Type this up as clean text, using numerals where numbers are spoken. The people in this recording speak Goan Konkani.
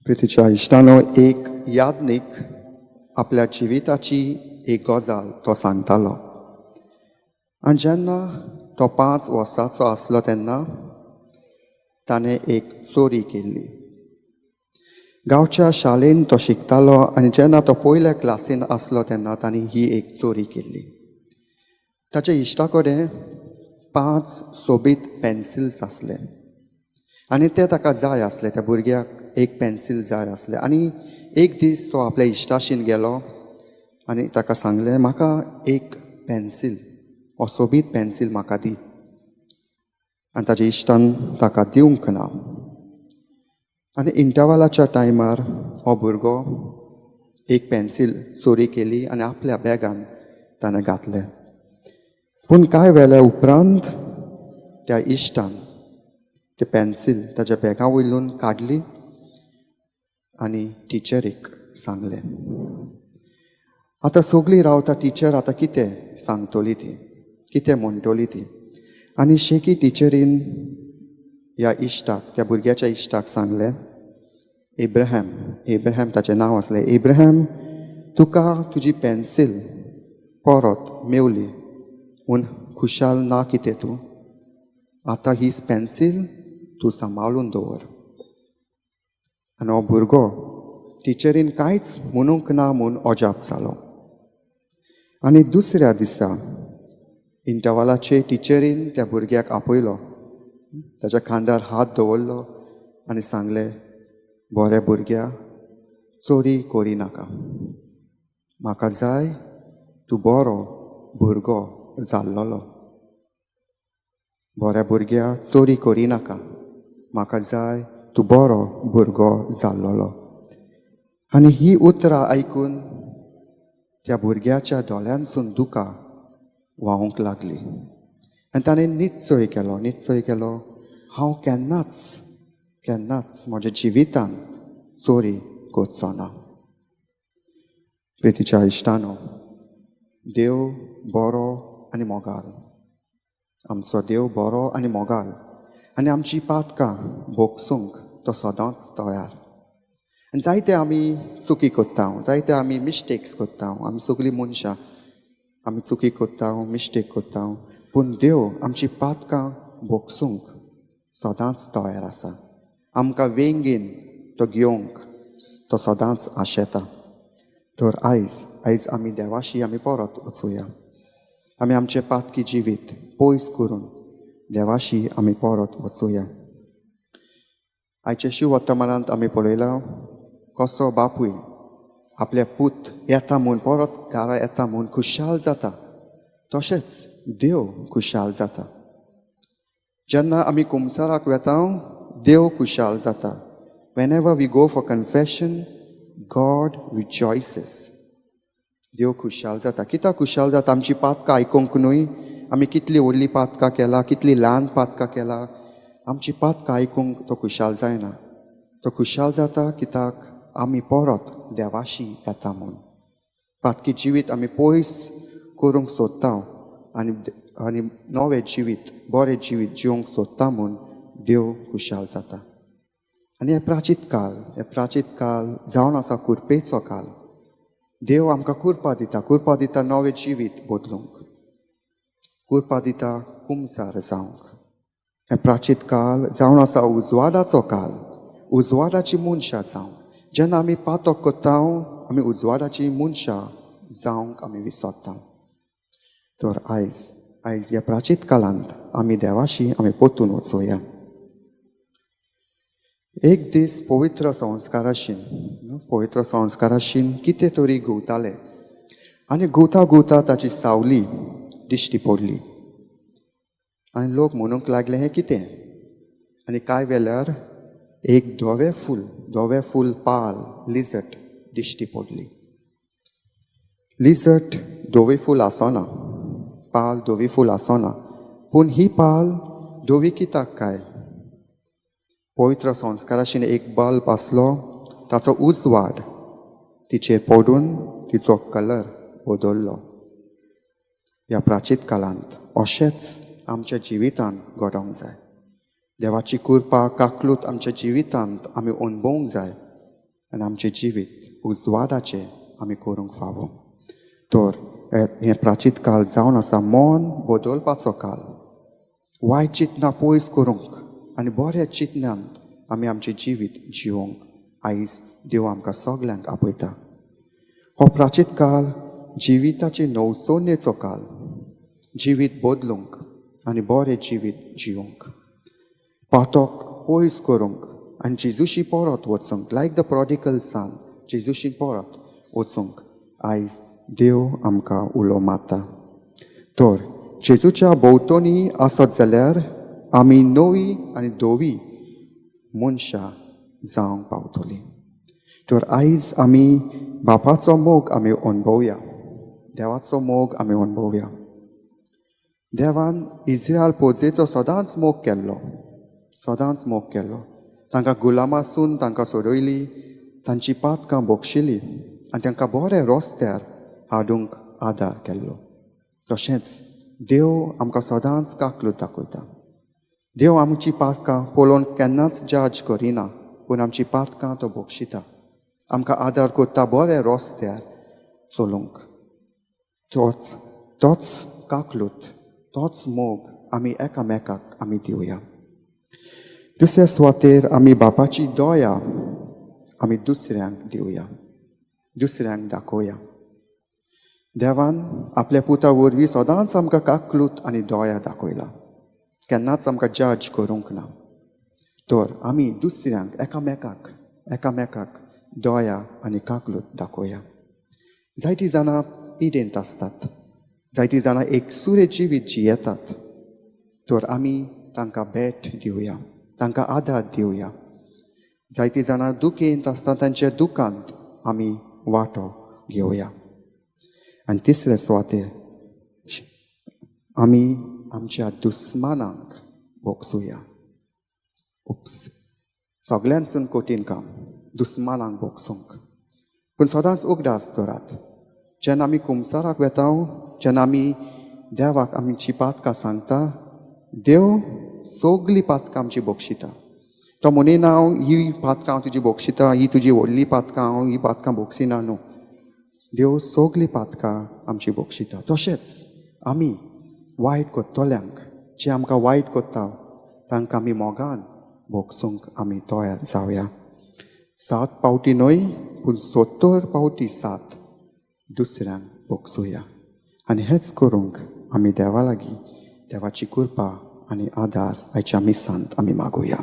प्रितीच्या इश्टानो, एक यादनीक आपल्या जिविताची एक गजाल तो सांगतालो. आनी जेन्ना तो 5 वर्सांचो आसलो तेन्ना ताणें एक चोरी केल्ली. गांवच्या शाळेन तो शिकतालो आनी जेन्ना तो पयल्या क्लासीन आसलो तेन्ना ताणें ही एक चोरी केल्ली. ताच्या इश्टा कडेन 5 सोबीत पेन्सिल्स आसले आनी ते ताका जाय आसले. त्या भुरग्याक एक पेन्सील जाय आसलें आनी एक दीस तो आपल्या इश्टाशीन गेलो आनी ताका सांगलें, म्हाका एक पेन्सील, हो सोबीत पेन्सील म्हाका दी. आनी ताच्या इश्टान ताका दिवंक ना. आनी इंटरवालाच्या टायमार हो भुरगो एक पेन्सील चोरी केली आनी आपल्या बॅगान ताणें घातलें. पूण कांय वेळा उपरांत त्या इश्टान ते पेन्सील ताच्या बॅगा वयल्यान काडली आनी टिचरीक सांगलें. आतां सगळीं रावता, टिचर आतां कितें सांगतली ती, कितें म्हणटली ती. आनी शेकी टिचरीन ह्या इश्टाक, त्या भुरग्याच्या इश्टाक सांगलें, एब्राहम, एब्राहम ताचें नांव आसलें, एब्राहम तुका तुजी पेन्सील परत मेवली म्हूण खुशाल ना कितें तूं? आतां हीच पेन्सील तूं सांबाळून दवर. आनी हो भुरगो टिचरीन कांयच म्हणूंक ना म्हूण अजाप जालो. आनी दुसऱ्या दिसा इंटरवालाचे टिचरीन त्या भुरग्याक आपयलो, ताच्या खांदार हात दवरलो आनी सांगलें, बरें भुरग्या, चोरी करिनाका, म्हाका जाय तूं बरो भुरगो जाल्लोलो. बऱ्या भुरग्या, चोरी करिनाका, म्हाका जाय तूं बरो भुरगो जाल्लोलो. आनी ही उतरां आयकून त्या भुरग्याच्या दोळ्यांसून दुकां व्हांवूंक लागली आनी ताणें निश्चय केलो, निश्चय केलो, हांव केन्नाच केन्नाच म्हज्या जिवितान चोरी करचो ना. प्रितीच्या इश्टानो, देव बरो आनी मोगाल, आमचो देव बरो आनी मोगाल आनी आमची पातकां भोगसूंक तो सदांच तयार. आनी जायते आमी चुकी करता, जायते आमी मिस्टेक्स करता, आमी सगळीं मनशां आमी चुकी करता, मिस्टेक करता, पूण देव आमची पातकां भोगसूंक सदांच तयार आसा. आमकां वेंगेन तो घेवंक तो सदांच आशेता. तर आयज आयज आमी देवाशी आमी परत वचुया, आमी आमचें पातकी जिवीत पयस करून देवाशी आमी परत वचुया. आयच्या शिव वर्तमानांत आमी पळयलां कसो बापूय आपल्या पूत येता म्हूण, परत घरा येता म्हूण खुशाल जाता, तशेंच देव खुशाल जाता. जेन्ना आमी कुमसाराक वेता देव खुशाल जाता. Whenever we go for confession, God rejoices. देव खुशाल जाता. कित्याक खुशाल जाता? आमची पातकां आयकूंक न्हय, आमी कितली व्हडली पातकां केला, कितली ल्हान पातकां केला, आमची पातकां आयकूंक तो खुशाल जायना. तो खुशाल जाता कित्याक आमी परत देवाशी येता म्हूण. पातकी जिवीत आमी पयस करूंक सोदता आनी आनी नवें जिवीत, बरें जिवीत जिवंक सोदता म्हूण देव खुशाल जाता. आनी हें प्राचीत काल, हें प्राचीत काल जावन आसा कुरपेचो काल. देव आमकां कुरपा दिता, कुरपा दिता नवें जिवीत बदलूंक, कुरपा दिता कुमसार जावंक. हें प्राचीत काल जावन आसा उजवाडाचो काल, उजवाडाची मनशां जावंक. जेन्ना आमी पातक करता आमी उजवाडाची मनशां जावंक आमी विसरता. तर आयज आयज ह्या प्राचीत काळांत आमी देवाशी आमी परतून वचोया. एक दीस पवित्र संस्काराशीन, पवित्र संस्काराशीन कितें तरी घुंवताले आनी घुंवता घुंवता ताची सावली दिश्टी पडली आनी लोक म्हणूंक लागले, हें कितें? आनी कांय वेळार एक धवें फूल, धवें फूल पाल लिजट दिश्टी पडली. लिजट धवी फूल आसना, पाल धवी फूल आसना, पूण ही पाल धवी कित्याक काय? पवित्र संस्काराशीन एक बल्ब आसलो, ताचो उजवाड तिचेर पडून तिचो कलर बदल्लो. ह्या प्राचीत काळांत अशेंच आमच्या जिवितांत घडोवंक जाय. देवाची कृपा काकलूत आमच्या जिवितांत आमी अणभवूंक जाय. आनी आमचें जिवीत उजवाडाचें आमी करूंक फावो. तर हें प्राचीत काल जावन आसा मन बदलपाचो काल, वायट चिंतनां पयस करूंक आनी बऱ्या चिंतनांत आमी आमचें जिवीत जिवोंक आयज देव आमकां सगल्यांक आपयता. हो प्राचीत काल जिविताची नवसोनेचो काल, जिवीत बदलूंक आनी बरें जिवीत जिवोंक, पातक पयस करूंक आनी जेजूशी परत वचूंक, लायक the prodigal सन जेजूशी परत वचूंक आयज देव आमकां उलो मारता. तर जेजूच्या भोंवतणी आसत जाल्यार आमी नवी आनी धवी मनशां जावंक पावतलीं. तर आयज आमी बापाचो मोग आमी अणभवया, देवाचो मोग आमी अणभवया. देवान इस्रायल पोजेचो सदांच मोग केल्लो, सदांच मोग केल्लो. तांकां गुलामासून तांकां सोडयली, तांची पातकां बक्षिली आनी तांकां बरे रस्त्यार हाडूंक आदार केल्लो. तशेंच देव आमकां सदांच काकलूत दाखयता. देव आमची पातकां पळोवन केन्नाच जज करिना, पूण आमची पातकां तो बक्षिता, आमकां आदार करता बरे रस्त्यार चलूंक. तोच तोच काकलूत, तोच मोग आमी एकामेकाक आमी दिवया. दुसऱ्या सुवातेर आमी बापाची दया आमी दुसऱ्यांक दिवया, दुसऱ्यांक दाखोवया. देवान आपल्या पुता वरवीं सदांच आमकां काकलूत आनी दया दाखयला, केन्नाच आमकां जज करूंक ना. तर आमी दुसऱ्यांक एकामेकाक एकामेकाक दया आनी काकलूत दाखोवया. जायतीं जाणां पिडेंत आसतात, जायतीं जाणां एक सुरे जिवीत जियेतात, तर आमी तांकां भेट दिवया, तांकां आदार दिवया. जायतीं जाणां दुखेंत आसता, तांच्या दुखांत आमी वांटो घेवया. आनी तिसरे सुवातेर आमी आमच्या दुस्मानांक भोगसुया. उप्स, सगल्यांसून कठीण काम दुस्मानांक भोगसूंक, पूण सदांच उगडास दवरात, जेन्ना आमी कुमसाराक वेता, जेन्ना आमी देवाक आमची पातकां सांगता, देव सगळीं पातकां आमची बक्षिता. तो म्हणिना हांव ही पातकां हांव तुजी बक्षिता, ही तुजी व्हडली पातकां हांव ही पातकां बक्षिना, न्हू. देव सगळीं पातकां आमची बक्षिता. तशेंच आमी वायट करतल्यांक, जे आमकां वायट करता, तांकां आमी मोगान भोगसूंक आमी तयार जावया. 7 पावटी न्हय पूण 70 पावटी 7 दुसऱ्यांक भोगसुया. आनी हेंच करूंक आमी देवा लागीं देवाची कृपा आनी आदार आयच्या मिसांत आमी मागुया.